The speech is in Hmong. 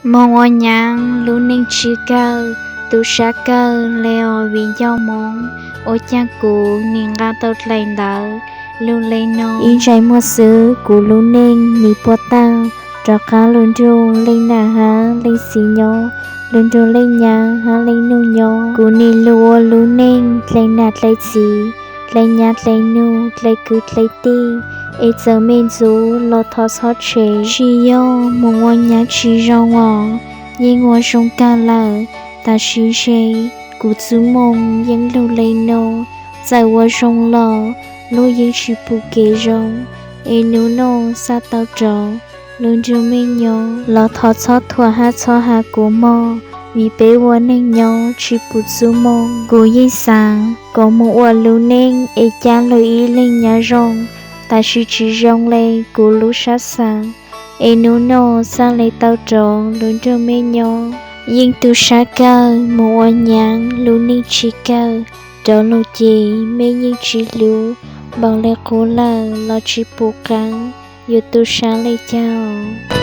Moog ua nyaav lub neej tsi kawg, tu sab kawg le os viv ncaus moov, ua caag kuv nim nqa tau dlai ntawv lug le nuav. Ib ntsais muag xwb kuv lub neej nim puab taag, rov qaab lug nrug leej nam hab leej txiv nyob, lug nrug leej nyaav hab leej nuj nyob. Kuv nim lug ua lub neej dlai nam dlai txiv, dlai nyaav dlai nuj, dlai kwv dlai tij, es txawm me ntxuv los thov txhob tshev. Tsi yog moog ua nyaav tsi zoo os, yeej ua zoo kawg lawm, tab sis ntshe kuv txuj moo yeej lug le nuav, txawm ua zoo los lub yeej tsi pum kev zoo, es nub nua xaav tau rov lug nrug mej nyob los thov txhob thuam hab txhob has kuv mog, vim peb ua neej nyob tsi pum txuj moo. Kuv yeej xaav kom moog ua lub neej es ca lug ib leeg nyaav zoo, tab sis tsi zoo le kuv lub sab xaav, es nub nua xaav le tau rov lug nrug mej nyob. Yeej tu sab kawg moog ua nyaav lub neej tsi kawg, rov lug ces mej yeej tsi hlub, npaum le qub lawm los tsi pum qaab, yuav tu sab le caag.